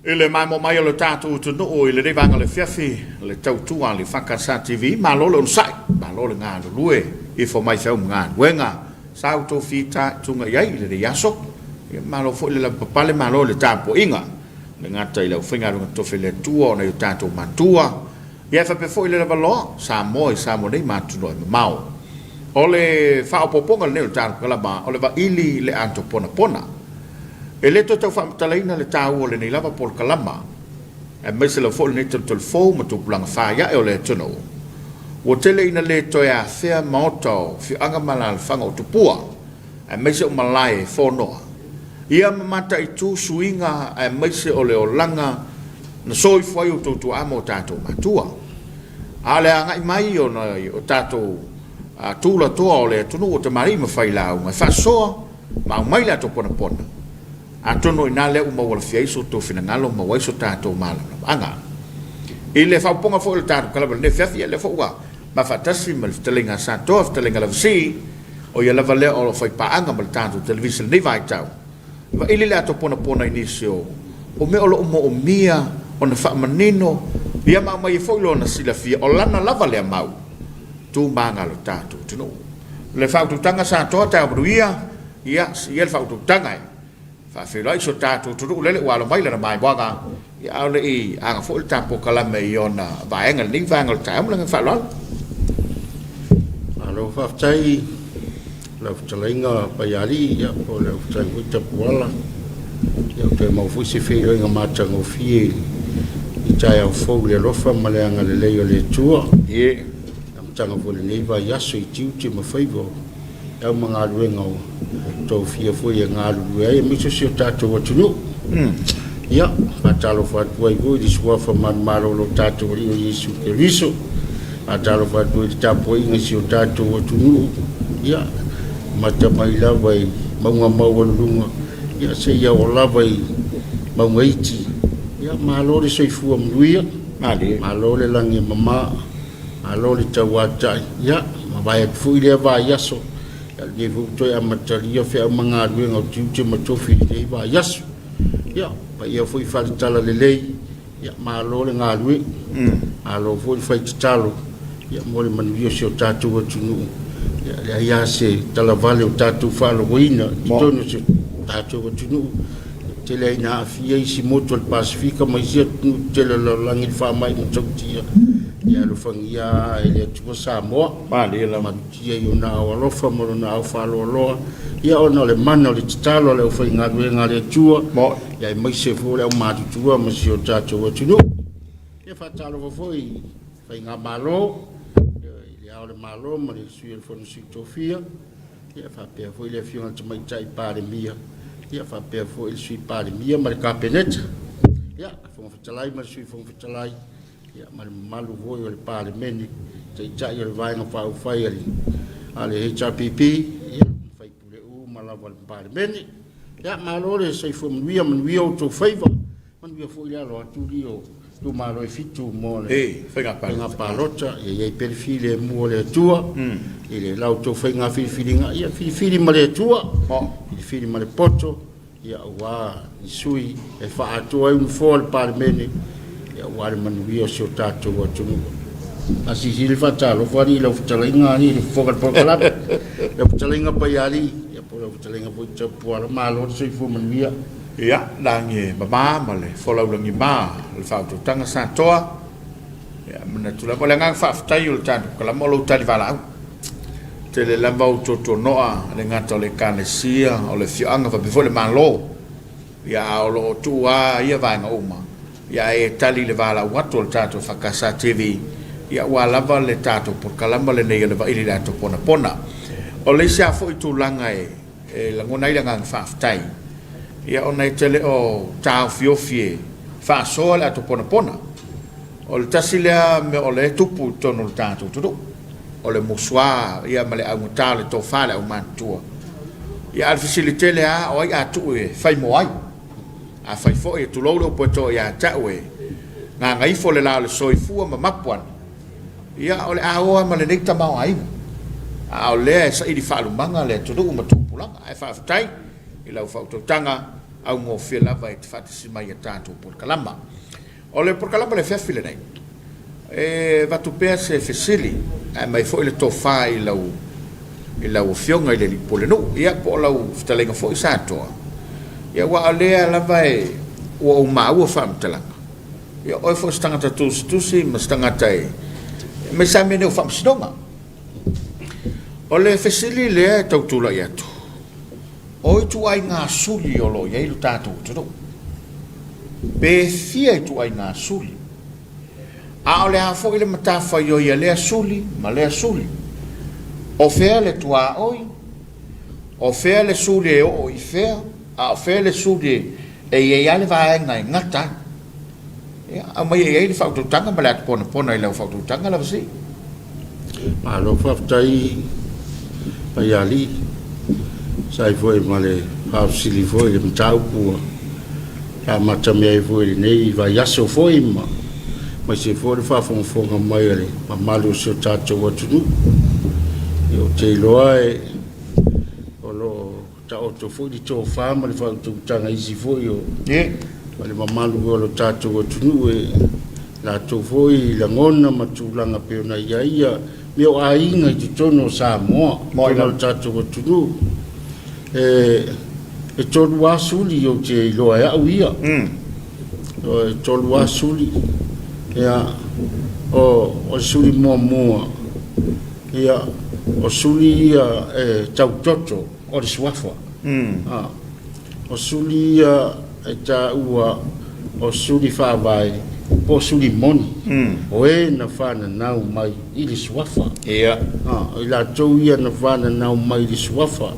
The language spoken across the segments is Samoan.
I le maimoa mai o le tatou atunuu i lenei vaega o le afiafi, le tautua a le EFKS TV, malo le onosai, malo le galulue, ifo mai feau ma galuega sa outou fitaituga i ai i lenei aso. Ia malo foi le lavapapale, malo le tapuaiga, e le gata i le aufaigaluega totofi a le Atua o nai o tatou matua, ia e faapea foi le lavaloa Samoa i Samoa nei ma atunuu e mamao. O le faaopoopoga lenei o le Talokalama o le vaili le ato ponapona. E le toe tau faamatalaina le taua o lenei lava polokalama, aemaise lava foi lenei talutalu fou ma tupulaga faiae o le atunuu. Ua tele ina le toe afea maota o afioaga ma alaalafaga o tupua, aemaise o malae e fonoa ia ma mataitu suiga aemaise o le olaga na soifua ai outou tuaa ma o tatou matua. A o le agai mai o nai o tatou tulatoa o le atunuu o tamalii ma failauga e faasoa ma aumai le ato ponapona, atonu o i ina lea ua maualafia ai so outou finagalo ma maua ai so tatou malamalamaaga. I le faaopoopoga foi o le tatou kalava i lenei afiafi, ia lea foi ua ma faatasi ma le fetalaiga a Satoa, fetalaiga Lavasii, o ia lava lea o lo o faipaaga ma le tatou televisa i lenei vaitau, e vaili le ato ponapona i nisi o o mea o lo o moomia ona faamanino ia ma aumai ai foi lona silafia o lana lava lea mau tu ma aga lo tatou atunuu. Le faautautaga Satoa taeao manuia, ia siia le faautautaga e faafeiloai si o tatou atunuu lele ua alo mai lana maimoaga, ia a o le i aga foi le tatou polokalame i ona vaega i lenei vaega o le taeao ma le agaga faaaloalo. Malo faafetai i lau fetalaiga Paialii, ia po o lau fetalaiga foi Tapuala. Ia ua toe maua foi se feiloaiga matagofie i taeao fou i le alofa ma le agalelei o le Atua. Ie. Amataga foi o lenei vaiaso i tiute ma faiva o au ma galuega ua tofia foi e galulue ai aemaise o si o tatou atunuu. Ia, faatalofa atu ai foi i le suafa manumalo o lo tatou Alii o Iesu Keriso. Faatalofa atu ai i le tapuaiga i si o tatou atunuu. Ia, amata mai lava i mauga maualuluga, ia seia oo lava i mauga iti. Ia, malo le soifua manuia, Malie. malo le lagi e mama. Malo le tauatai, ia, mavae atu foi lea vaiaso, ia lenei foi ua toe amatalia feau ma galuega o tiute ma tofi i lenei vaiaso. Ia, paia foi i faletalalelei, ia, malo le galue, malo foi le fai tatalo, ia, mo le manuia o si o tatou atunuu. Ia, leai lava se talavale o tatou faalogoina i totonu o si o tatou atunuu. Tele ai ina aafia isi motu o le Pasefika ma isi atunuu tetele o le lalolagi i le faamai matautia. Ia alofagia e le Atua Samoa. Malie lava. Malutia i ona ao alofa ma lona ao faaloaloa. Ia ona o le mana o le tatalo a le aufaigaluega a le Atua. Mo. Ia aemaise foi o le aumatutua ma si o tatou atunuu. Ia faatalofa foi i Faigamalo, i le Ao o le Malo ma le Sui o le Fono Sui Tofia. Ia faapea foi le Afioga i le Tamaitai Palemia, ia faapea foi le Sui Palemia ma le Kapeneta. Ia, Fofoga Fetalai ma le Sui Fofoga Fetalai, ia ma le mamalu foi o le Palemene, Taitai o le Vaega Faaupufai a le HRPP, ia, ma sui usufono uma lava o le Palemene. Ia, malo le soifua manuia, manuia outou faiva. Manuia foi le alo atu lii o itumalo e fitu mo le faiga palota. Ia i ai pea le filemu o le Atua i le la outou faiga filifiliga. Ia filifili ma le Atua, filifili ma le poto, ia aua ni sui e faaatoa ai nofoa o le Palemene, ia aua le manuia o si o tatou atunuu. A silasila faatalofa alii i lau fetalaiga alii le fofoga o le polokalame, lau fetalaiga Paialii, ia po o lau fetalaiga foi Tapuala, malo le soifua manuia. Ia, lagi e mama ma le folau lagima o le faautautaga Satoa. Ia, manatu lava o le agaga faafetai o le tatou kalama o lou tali valaau. Tele lava ou tuatuanoa, le gata o le Ekalesia, o le afioaga faapea foi le Malo. Ia, a o lo o tuu lava ia vaega uma, ia ae e tali i le valaau atu o le tatou EFKS TV, ia aua lava le tatou polokalama lenei o le Vaili i le Ato Ponapona. O le isi lava foi tulaga e E lagona ai le agaga faafetai, ia ona e te le o taofiofi e faasoa le ato ponapona. O le tasi lea mea o lea e tupu i totonu o le tatou atunuu, o le musuā ia ma le augata o le tofa a le aumatutua. Ia a o le fesili tele lava, o ai a tuu e fai mo ai? Afai foi e tulou le upu e toa ia te au e gagaifo le la o le soifua ma mapu ane, Ia, o le a o lava ma lenei tamaoaiga, a o lea e saili faalumaga le atunuu ma tupulaga. Ae faafetai i lau faautautaga. augofie lava e te faatasi mai i a tatou polokalama. O le polokalama o le afiafi lenei, e avatu pea se fesili ae aumai foi le tofa i lau i lau Afioga i le Alii Pulenuu, ia po o lau fetalaiga foi Satoa, ia aua o lea lava e ua ou maua faamatalaga, ia o oe foi o se tagata tusitusi ma se tagata e aemaise lava mea nei o faamasinoga. O le fesili lea e tau tulai atu, o ituaiga suli o lo o i ai lo tatou atunuu, pe fia ituaiga suli, a o le a foi le matafaioi a lea suli ma lea suli? O fea le tuaoi? O fea le suli e oo i fea? A o fea le suli e i ai lava le vaega e gata ai? Ia, aumai e i ai le faautautaga ma le atuponapona i lau faautautaga lava sii. Malo faafetai Paialii, sa ai foi ma le faafesili foi i le mataupu ua faamatamea ai foi i lenei vaiaso foi ma aemaise foi le faafogafoga mai a le mamalu o si o tatou atunuu. Ia, ou te iloa e o lo o taoto foi le tofa ma le faautautaga i isi foi o le mamalu o lo tatou atunuu e latou foi lagona ma tulaga pei ona i ai ia mea o aiga i totonu o Samoa, totonu o le tatou atunuu. E tolu lava suli ou te iloa e au ia. E tolu lava suli. Ia, o le suli muamua, ia, o suli ia e tautoto o le suafa. O suli ia e taua o suli faavae po o suli moni, o e na fananau mai i le suafa. O i latou ia na fananau mai i le suafa,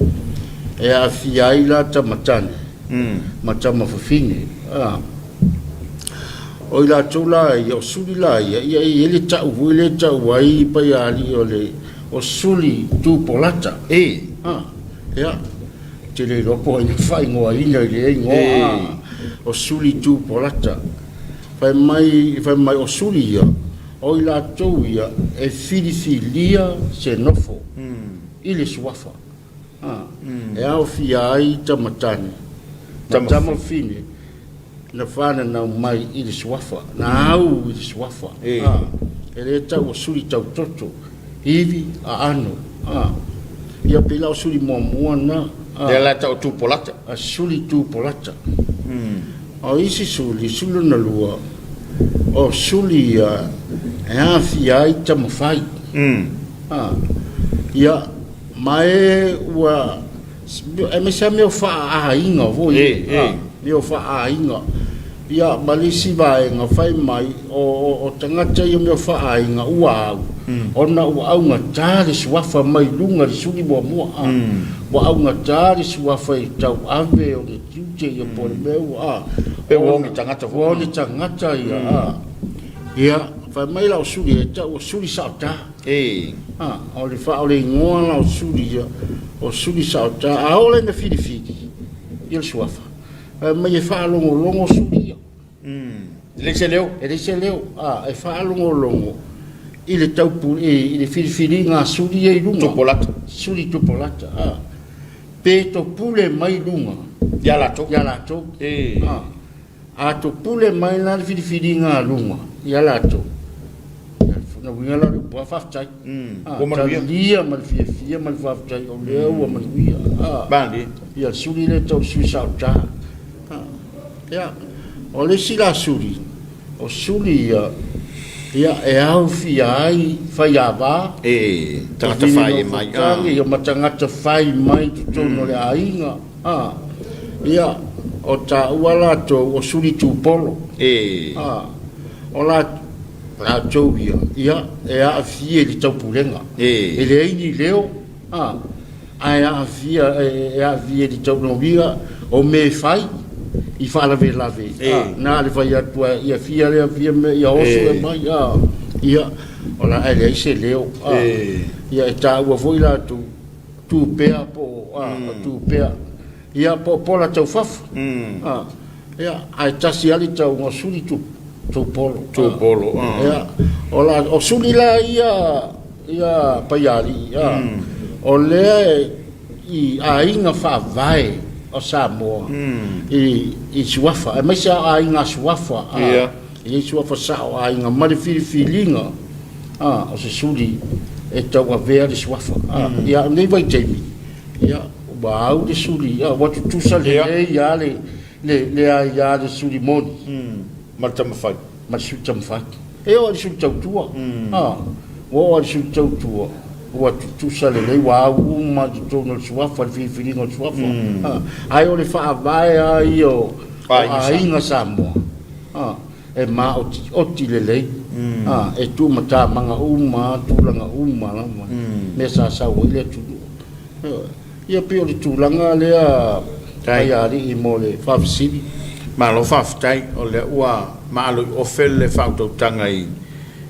e aafia ai la tama tane ma tama fafine. O i latou la ia, o suli la ia, ia e i ai le tau foi lea e tau ai Paialii o le o suli tupolata. Ia, ou te le iloa po o ai na faaigoaina i lea igoa, o suli tupolata. Fai mai, fai mai o suli ia, o i latou ia e filifilia se nofo i le suafa. E aofia ai tama tane ma tama fafine na fananau mai i le suafa, na au i le suafa. E le tau o suli tautoto, ivi, aano. Ia pei la o suli muamua na. Lea la e tau o tupolata. A suli tupolata. O isi suli, suli lona lua, o suli ia e aafia ai tama fai. Ia, ma e ua aemaise lava mea o faaaiga foi, mea o faaaiga. Ia, ma le isi vaega, fai mai, o tagata ia mea o faaaiga ua au, ona ua augata le suafa mai luga i le suli muamua. Ua augata le suafa i tauave o le tiute ia po o le mea ua, Pe ua oge tagata foi. Ua oge tagata ia. Ia, fai mai la o suli e tau o suli saota. O le o le igoa la o suli ia, o suli saota. A oo la ina filifili ia le suafa, fai mai e faalogologo suli ia. E leai se leo. E leai se leo. E faalogologo i le taupu i le filifiliga a suli ia i luga. Tupolata. Suli tupolata. Pe topule mai luga. Ia latou. Ia latou. A topule mai la le filifiliga a luga ia latou, ia uiga la o le upu a faafetai. Ua manuia. Talia ma le fiafia ma le faafetai o lea ua manuia. Malie. Ia le suli lea tau le sui saota. Ia, o le isi la suli, o suli ia, ia e aofia ai faiava, Tagata fai e mai. Ia ma tagata fai mai totonu o le aiga. Ia, o taua latou o suli tupolo. O latou ia, ia, e aafia i le taupulega. E leai ni leo, ae aafia, e aafia i le taunoviga o mea e fai i faalavelave. Na o le fai atu lava, ia fia lea, fia mea, ia oso e mai. Ia, o la, ae leai se leo. Ia, e taua foi latou tu pea po o tu pea, ia po o pola taufafa. Ia, ae tasi lava le tauga o suli tu polo. Tu polo. Ia, o la o suli la ia ia Paialii, o lea i aiga faavae o Samoa i suafa, aemaise a aiga suafa, e i ai suafa sao o aiga ma le filifiliga o se suli e tauavea le suafa. Ia, o lenei vaitaimi, ia, ua au le suli, ua tutusa lelei lava le aia a le suli moni ma le tamafai. Ma le suli tamafai. E oo i le suli tautua, ua oo i le suli tautua, ua tutusa lelei, ua au uma i totonu o le suafa, le filifiliga o le suafa. Ae o le faavae lava ia o aiga Samoa, e maotioti lelei, e tuumatamaga uma lava tulaga uma lava, mea sa sau ai le atunuu. Ia pei o le tulaga lea Paialii mo le faafesili. Malo faafetai, o lea ua maaloiofe le faautautaga i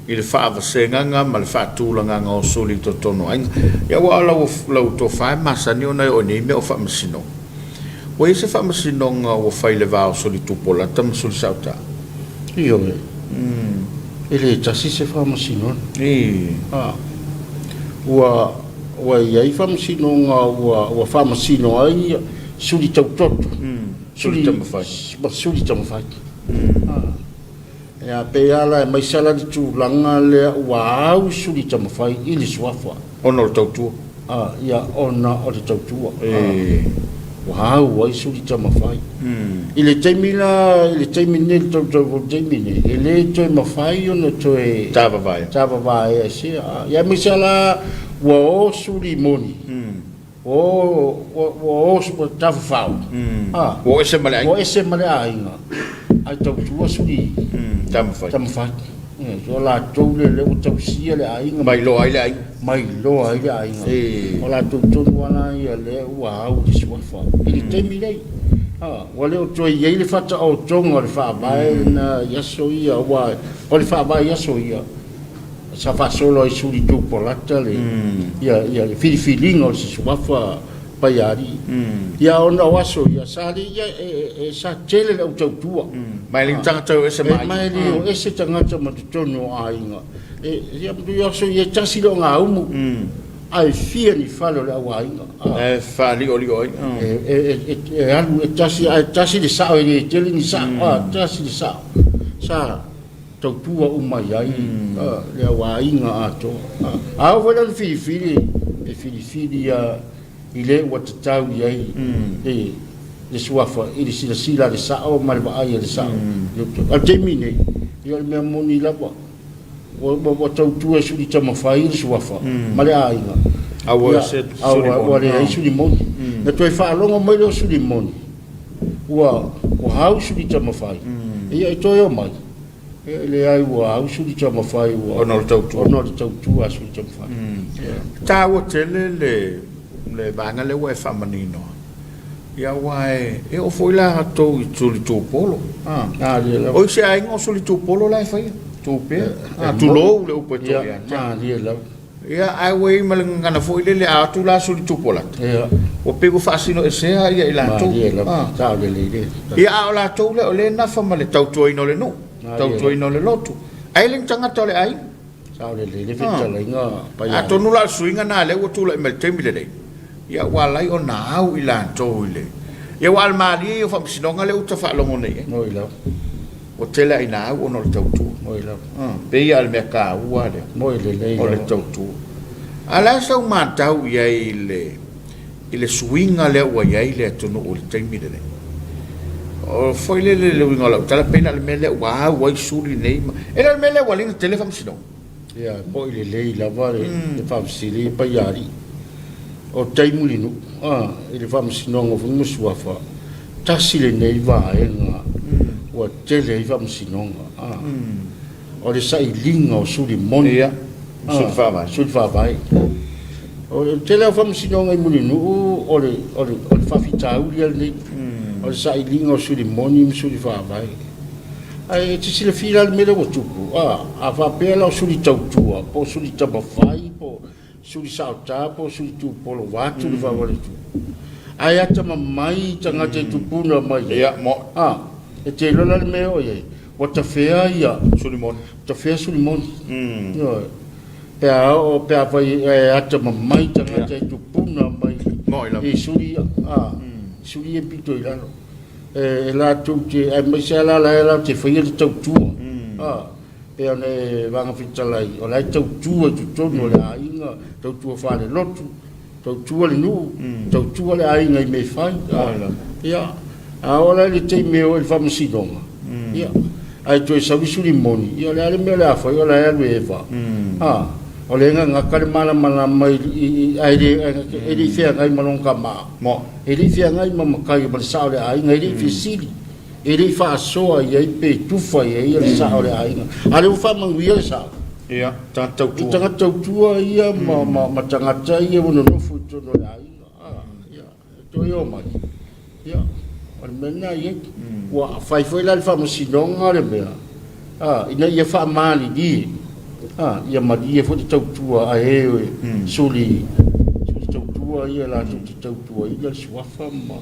le faavasegaga ma le faatulagaga o suli i totonu o aiga. Ia aua o lau lau tofa e masani ona e oo i nei mea o faamasinoga. Ua i ai se faamasinoga ua fai i le va o suli tupolata ma suli saotaa? Ioe. E le tasi se faamasinoga. Ua ua i ai faamasinoga ua ua faamasino ai suli tautoto, suli tamafai ma suli tamafai. Ia pei lava la aemaise la le tulaga lea ua au suli tamafai i le suafa. Ona o le tautua. Ia, ona o le tautua. Ua au ai suli tamafai. I le taimi la, i le taimi lenei, le tau taimi lenei, e le toe mafai ona toe tavavaea. Tavavaea e se. Ia aemaise la ua o suli moni. Ua o, ua o, ua tafafao. Ua ese ma le aiga. Ua ese ma le aiga. Ae tautua suli tamafai. Tamafai. O latou lea ua tausia le aiga. Mai loa ai le aiga. Mai loa ai le aiga. O latou tonu lava ia lea ua au i le suafa i le taimi nei. Ua le o toe i ai le faataotoga o le faavae lena i aso ia, aua o le faavae i aso ia, sa faasolo ai suli tupolata le, ia, ia le filifiliga o se suafa Paialii. Ia ona o aso ia, sa le ia, e, e, sa tele le au tautua. Ma e le tagata o ese ma aiga. Ma e le o ese tagata ma totonu o aiga. E, ia, ia aso ia e tasi le ogaumu. Ae fia ni fale o le au aiga. E faaliolio ai. E, e, e, e alu e tasi, ae tasi le sao, e le tele ni sao. Tasi le sao. Sa tautua uma i ai le au aiga atoa. A oo foi la i le filifili, e filifili lava i le ua tatau i ai le suafa i le silasila a le sao ma le vaai a le sao. A o le taimi nei, ia o le mea moni lava, ua tautua e suli tamafai le suafa ma le aiga. A ua ese suli moni. Ua leai suli moni. Na toe faalogo mai lea o suli moni, ua au suli tamafai, ia e toe omai. E leai ua au suli tamafai ua ona o le tautua. Ona o le tautua a suli tamafai. E taua tele le le vaega lea ua e faamaninoa. Ia aua e e oo foi la latou i suli tupolo. O isi aiga o suli tupolo la e faia. Tupea. Tulou le upu e toa ia te au. Ia, ae ua i ai ma le gagana foi lele, a atu la suli tupolata, ua pei ua faasinoesea ia i latou. Ia, a o latou lea o lea e nafa ma le tautuaina o le nuu, tautuaina o le lotu, ae le ni tagata o le aiga. Atonu la o le suiga lena lea ua tulai mai i le taimi lenei, ia ua ala ai ona au i latou i le... Ia aua o le malie ia o faamasinoga lea ua ta faalogo nei i ai. Ua tele lava ina au ona o le tautua. Pei lava o le mea taua lea o le tautua. A o le a sau matau i ai i le suiga lea ua i ai le atunuu i le taimi lenei? O foi lele le uiga o lau tala, pei na o le mea lea ua au ai suli nei. E le o le mea lea ua ala ai ona tele faamasinoga. Ia, e po'i lelei lava le faafesili Paialii. O tai Mulinuu, i le Faamasinoga o Fanua ma Suafa, tasi lenei vaega ua tele ai faamasinoga. O le sailiga o suli moni. Ia, suli faavae. Suli faavae. O le tele o faamasinoga i Mulinuu, o le, o le, o le faafitauli lava lenei. O le sailiga o suli moni ma suli faavae. Ae e te silafia la le mea lea ua tupu, a faapea la o suli tautua, po o suli tamafai, po o suli saota, po o suli tupolo vaeatu le faavae Ae atamamai tagata e tupuna mai ai. Ia, mo. E te iloa la le mea e oo i ai, ua tafea ia suli moni. Tafea suli moni. Ioe. Pe a oo, pe afai e atamamai tagata e tupuna mai Mo i lava. i suli ia. suli e pito i lalo. E latou te, aemaise lava la la e latou te faia le tautua. A, pei ona e vaga fetalai, o la e tautua i totonu o le aiga, tautua faalelotu, tautua le nuu, tautua le aiga i mea e fai. Ia, a oo la i le taimi e oo i le faamasinoga, ia, ae toe sau le suli moni, ia o le a le mea o le a fai, o la e alu e eva. A, o lea e gagata le malamalama i, ae le i feagai ma lona tama. E le i feagai ma matai ma le sao o le aiga, e le i fesili, e le i faasoa i ai pe tufa i ai le sao o le aiga. A o lea ua faamanuia le sao. Ia, tagata tautua. I tagata tautua ia ma tagata ia ua nonofo i totonu o le aiga. Ia, e toe o mai. Ia, o le mea lena e i ai. Ua fai foi la le faamasinoga le mea, ina ia faamalilie, ia malie foi le tautua a e suli, suli tautua ia latou te tautuaina le suafa ma...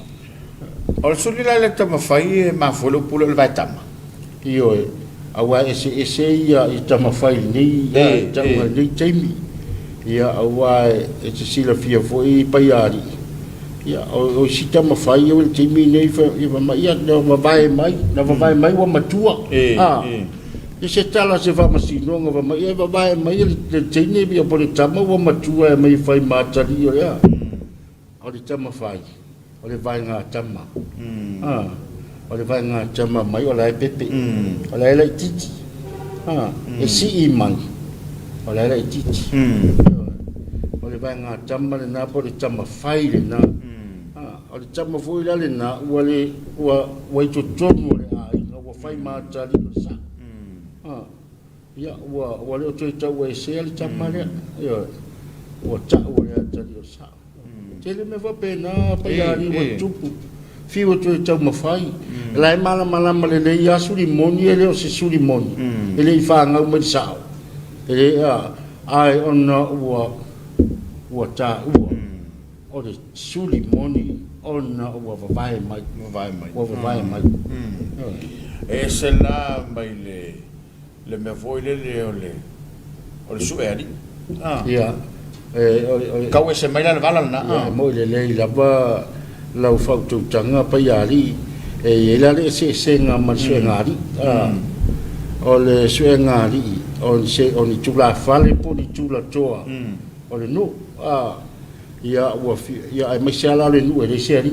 O le suli la le taumafai e mafua le upu lea o le vaetama. Ioe, aua e eseese ia taumafai i lenei tauga i lenei taimi. Ia, aua e te silafia foi Paialii, ia, o isi taumafai ia i le taimi lenei, ia fai mai, ia, na vavae mai, na vavae mai ua matua. Ia se tala se faamasinoga fai mai, ia vavae mai le teine ia po o le tama ua matua e aumai e fai ma atalii o le a? O le tama fai, o le vaega tama. O le vaega tama mai o la e pepe. O la e laitiiti. E sii mai, o la e laitiiti. O le vaega tama lena po o le tama fai lena. O le tama foi la lena ua le ua i totonu o le aiga ua fai ma atalii o le sao. Ia, ua le o toe tauesea le tama lea. Ioe. Ua tau o le atalii o le sao. Tele mea faapena Paialii ua tupu. Fiu e toe taumafai. La e malamalama lelei lava suli moni e le o se suli moni. E le i fanau mai le sao. E le, ae ona ua taua o le suli moni ona ua vavae mai. Vavae mai. Ua vavae mai. E ese la mai le mea foi lele o le sue alii. Ia, o le Tau ese mai la le vala lena. Ia, e moi lelei lava lau faautautaga Paialii, e i ai la le eseesega ma le suega alii. O le suega alii, o ni tulafale po o ni tulatoa o le nuu. Ia, ua ia aemaise lava la le nuu e leai se alii.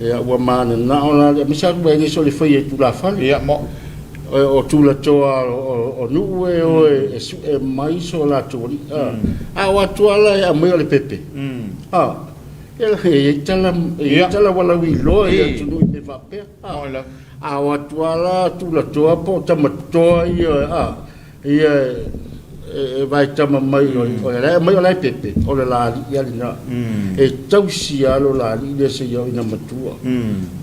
Ia, ua mananao la, aemaise lava e le sole faia i tulafale. Ia, mo. O tulatoa o nuu e o e sue mai so latou alii. A o atu lava la e aumai o le pepe. Ia, e i ai tala, e i ai tala ua lauiloa i le atunuu i mea faapea. A o atu lava la tulatoa po o tamatoa ia, ia e vaetama mai o le mai o la e pepe, o le lalii lava lena. E tausi lava lo lalii lea seia oo ina matua.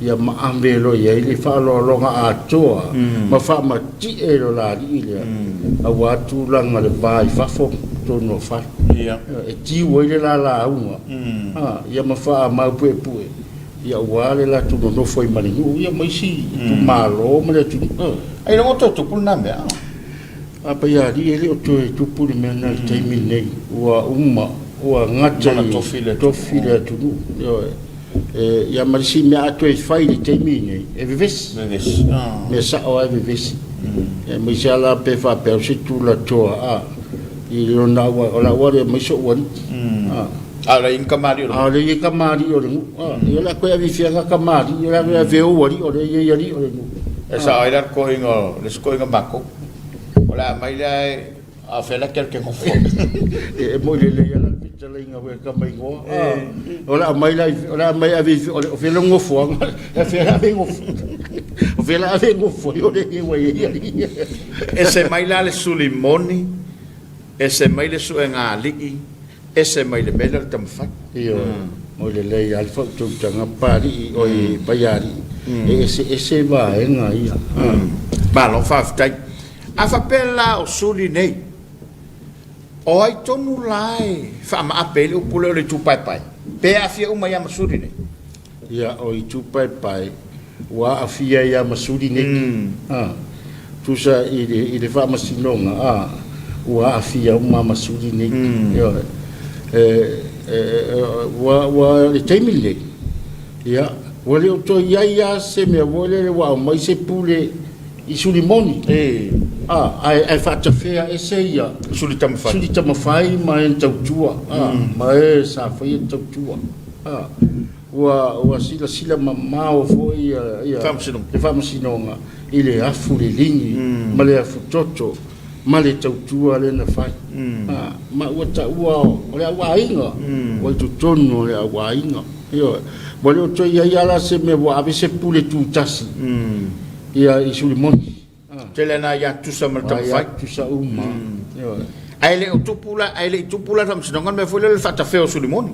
Ia ma ave loa i ai le faaaloaloga atoa ma faamatie lo lalii lea aua tulaga le va i fafo totonu o fale. E tiu ai le lalauga ia ma faamaupuepue ia aua le latou nonofo ai ma le nuu ia ma isi itumalo ma le atunuu. Ai logo toe tupu lena mea. A Paialii e le o toe tupu le mea lena i le taimi lenei. Ua uma, ua gata i tofi le atunuu. Ioe. Ia ma le isi mea a toe fai i le taimi lenei, e vevesi. Vevesi. Mea sao lava e vevesi. Aemaise lava la pe faapea o se tulatoa i lona o lau alu e aumai so'u alii. A o le i kamali'i o le nuu. A o le i kamali'i o le nuu. Ia o le a toe ave i fea kamali'i, o le a toe ave ou alii, o lea e i ai alii o le nuu. E sao ai la le toeaina, le isi toeaina matou. O le a aumai lea, a o fea la e te nofo ai. E moi lelei lava la le fetalaiga foi a Tamaigoa. O le a aumai la, o le a aumai ave i, o fea le nofoaga, o fea la ave nofo. O fea la ave nofo ai o lea ua i ai alii. Ese mai la le suli moni, ese mai le suega alii, ese mai le mea lea o le taumafai. Ioe, mo lelei lava le faautautaga Papalii, oi Paialii, e eseese vaega ia. Malo faafetai. A faapea la o suli nei, o ai tonu la e faamaape ai le upu lea o le itu paepae? Pe aafia uma ai lava ma suli nei? Ia, o itu paepae ua aafia ai lava ma suli nei. Tusa i le faamasinoga, ua aafia uma ma suli nei. Ioe. Ua le taimi lenei, Ia, ua le o toe i ai lava se mea foi lele ua aumai se pule i Sulimoni. E. A, ae, ae faatafea ese ia Suli Tamafai. Suli Tamafai ma e na tautua, a, ma e sa faia le tautua. A, ua, ua silasila mamao foi ia, ia Faamasinoga. le Faamasinoga i le afu liligi ma le afu toto ma le tautua lea na fai. A, ma ua taua o le au aiga, ua i totonu o le au aiga. Ioe. Ua le o toe i ai lava la se mea ua ave se pule tutasi ia i Sulimoni. Tele ana aia tutusa ma le Tamafai. Aia tutusa uma. Ioe. Ae le o tupu la, ae le i tupu la le Faamasinoga le mea foi lea o le faatafea o Sulimoni.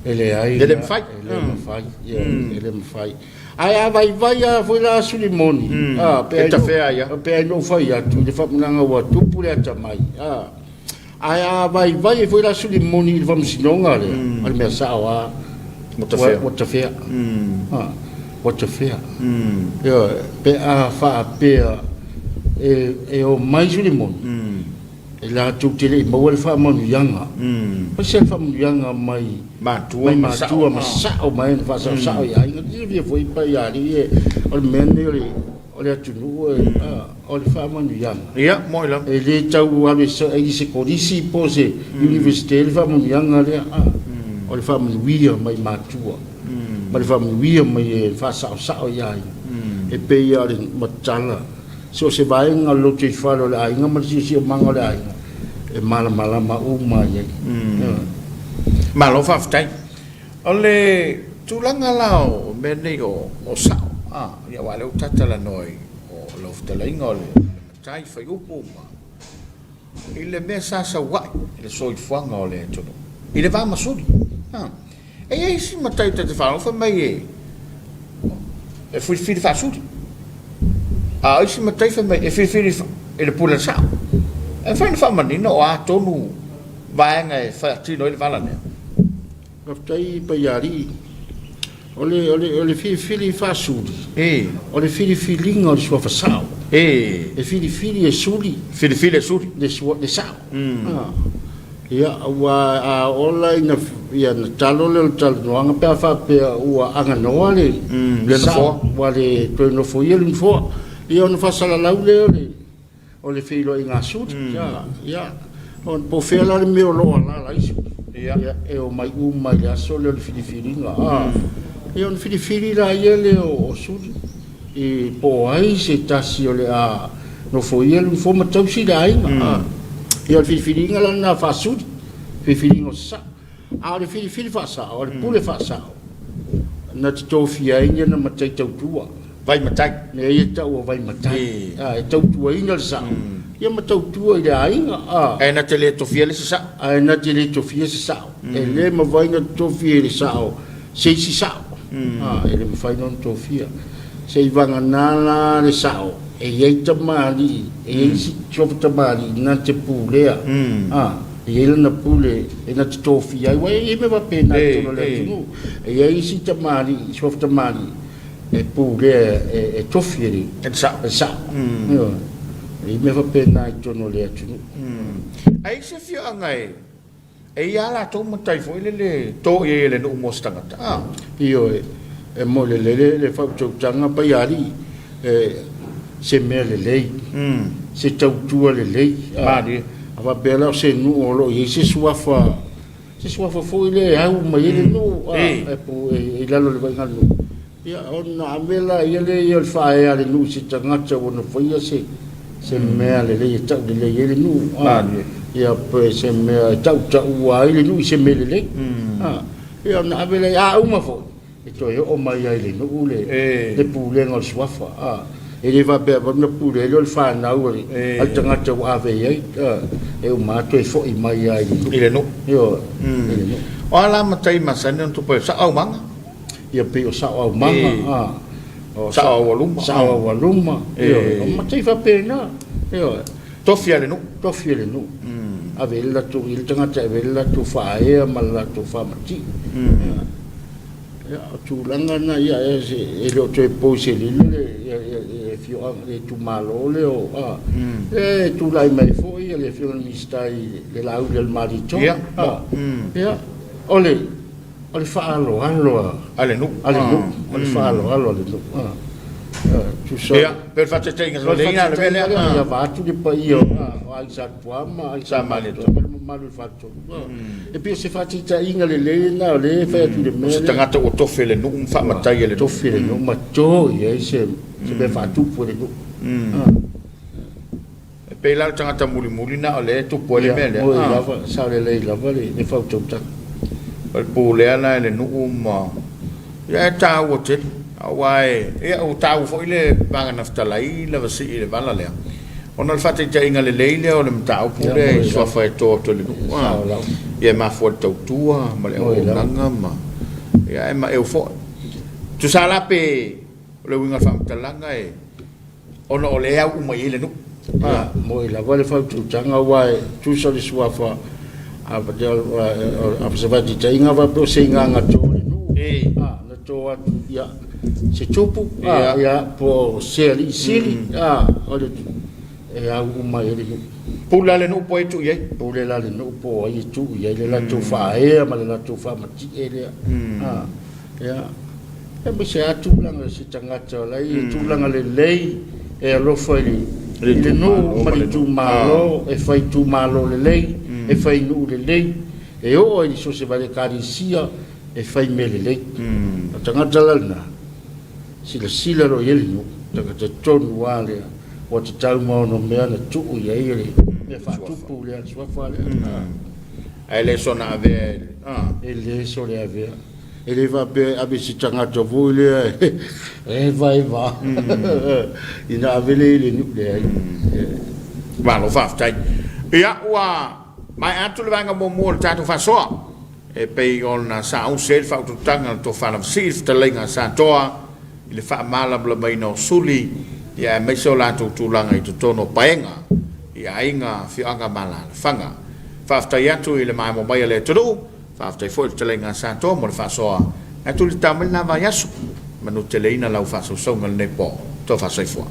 E leai. E le mafai. E le mafai. Ioe, e le mafai. Ae a vaivai lava foi la Sulimoni, a, pe E tafea ai lava. Pe ai na ou fai atu i le faamatalaga ua tupu le atamai, a. Ae a vaivai ai foi la Sulimoni i le Faamasinoga lea, o le mea sao lava, Ua tafea. Ua tafea. A, ua tafea. Ioe, pe a faapea e omai Sulimoni, E latou te le i maua le faamanuiaga. Aise le faamanuiaga mai matua mai matua ma sao mai na faasaosao i aiga. Silafia foi Paialii e o le mea lenei o le o le atunuu e o le faamanuiaga. Ia, moi lava. E le tau alu e se kolisi po o se Universite le faamanuiaga lea. O le faamanuia mai matua ma le faamanuia mai e faasaosao i aiga. E pei lava o le matala So o se vaega o le lotoifale o le aiga ma le siosiomaga o le aiga e malamalama uma i ai. Malo faafetai. O le tulaga la o mea nei o sao, ia aua o lea ua ta talanoa i o lau fetalaiga o le matai fai upu ma i le mea sa sau ai i le soifuaga o le atunuu i le va ma suli. E i ai isi matai ta te faalogo fai mai e e filifili faasuli. A o isi matai fai mai e filifili i le pule a le sao. E mafai ona faamanino o a tonu vaega e faatino ai le vala lea? Faafetai Paialii. O le, o le, o le filifili faasuli, e. O le filifiliga o le suafa sao. E. E filifili e suli. Filifili e suli. Le, sua, le sao. Ah. Ia, aua a ola ina, ia na talo lea o le talanoaga pe a faapea ua aganoa le, le nofoa. Ua le toe nofoia le nofoa. Ia ona faasalalau lea o le, o le feiloaiga a suli. Ia, ia, ona po o fea la le mea o lo o alaala ai suli. Ia. E omai uma i le aso lea o le filifiliga. Ia ona filifili laia lea o suli. I po o ai se tasi o le a nofoia le nofoa ma tausi le aiga. Ia o le filifiliga la lena faasuli, filifiliga o se sao. A o le filifili faasao, o le pule faasao, na te tofia ai ni ana matai tautua. Vai matai. Mea ia e tau o vai matai. E tautuaina le sao, ia ma tautua i le aiga. Ae na te le tofia le isi sao. Ae na te le tofia se sao. E le mafai ona tofi e le sao se isi sao. E le mafai ona tofia. Se i vagana la le sao, e i ai tamalii, e i ai isi suafa tamalii na te pulea, e i ai lana pule e na te tofia ai, aua e i ai mea faapena i totonu o le atunuu. E i ai isi tamalii, suafa tamalii e pulea, e tofi e le sao. E sao. Ioe. E i ai mea faapena i totonu o le atunuu. Ae i ai se afioaga e E i ai a latou matai foi lele to i ai e le nuu mo se tagata, a. Ioe, e mo le lele le faautautaga Paialii, e se mea lelei, se tautua lelei. Malie. A faapea la o se nuu o lo o i ai se suafa, se suafa foi lea e au mai ai le nuu, a, e po e i lalo o le vaaiga a le nuu. Ia, ona ave laia lea ia o le faaea a le nuu i se tagata ua na faia se, se mea lelei e tau lelei ai le nuu. Malie. Ia, pe se mea e tautaua ai le nuu i se mea lelei. Ia, ona ave lea, a uma foi, e toe oo mai ai i le nuu le, le pulega o le suafa. E le faapea na pule ai lea o le fanau a le, a le tagata ua ave i ai. E uma lava toe foi mai lava i le nuu. I le nuu. Ioe, i le nuu. O a la matai masani ona tupu ai? Sao aumaga? Ia pei o sao aumaga, a, o sao aualuma, sao aualuma, ioe, o matai faapena, ioe. Tofi a le nuu. Tofi a le nuu. Ave i ai le latou, i le tagata e ave i ai le latou faaea ma le latou faamatii. Ia, o tulaga na, ia, e le o toe po i se lilo le, ia, ia, le afioaga, le itumalo lea o, a, e tulai mai foi le Afioga i le Minisita i le Laauli a le Malietoa. Ia, a, ia, o le O le faaaloalo a A le nuu. A le nuu, o le faaaloalo a le nuu. Tusa. Ia, pe o le faataitaiga lelei lena o le mea lea. Ia vaeatu le paia o Aiga Sa Tupua ma Aiga Sa Malietoa ma le mamalu i le Faletolu. E pei o se faataitaiga lelei lena o lea e fai atu i le mea lea. O se tagata ua tofi e le nuu ma faamatai e le nuu. Tofi e le nuu ma to i ai se mea faatupu e le nuu. E pei la o le tagata mulimuli na o lea e tupu ai le mea lea. Ia, moe lava, sao lelei lava le faautautaga. O le pulea la e le nuu ma... Ia e taua tele, aua e, ia ua taua foi le Vaga Naftalai Lavasii i le vala lea, ona o le faataitaiga lelei lea o le mataupu lea i suafa e to atu e le nuu, ia e mafua i le tautua ma le auaunaga ma, ia e maeu foi. Tusa la pe o le uiga o le faamatalaga e, ona o lea e au uma i ai le nuu. Ia, moe lava le faautautaga aua e tusa le suafa a se faataitaiga faapea o se igaga to i le nuu, na to atu ia se tupu, ia, po o se alii sili, o le e au uma i ai le nuu. Pule la le nuu po o ai e tuu i ai? Pule la le nuu po o ai e tuu i ai le latou faaea ma le latou faamatie lea. Ia, aemaise lava tulaga o se tagata o la e i tulaga lelei e alofa i le nuu ma le itumalo, e fai itumalo lelei, e fai nuu lelei, e oo ai i so o se ekalesia e fai mea lelei. O le tagata la lena, silasila loa i ai le nuu, tagata tonu lava lea ua tatau ma ono mea na tuu i ai le mea faatupu lea, le suafa lea. Ae le soona avea e le soona avea. E le faapea e ave se tagata foi lea e eva eva ina ave lea i le nuu leai. Malo faafetai. Ia ua maea atu le vaega muamua o le tatou faasoa e pei ona saausi ai le faautautaga a le Tofa Lavasii le fetalaiga a Satoa i le faamalamalamaina o suli ia aemaise o latou tulaga i totonu o paega i aiga, afioaga ma alaalafaga. Faafetai atu i le maemo mai a le atunuu. Faafetai foi i le fetalaiga a Satoa mo le faasoa. Ae tulitao mai lena vaiaso. Manuteleina lau faasausauga i lenei po. Tofa soifua.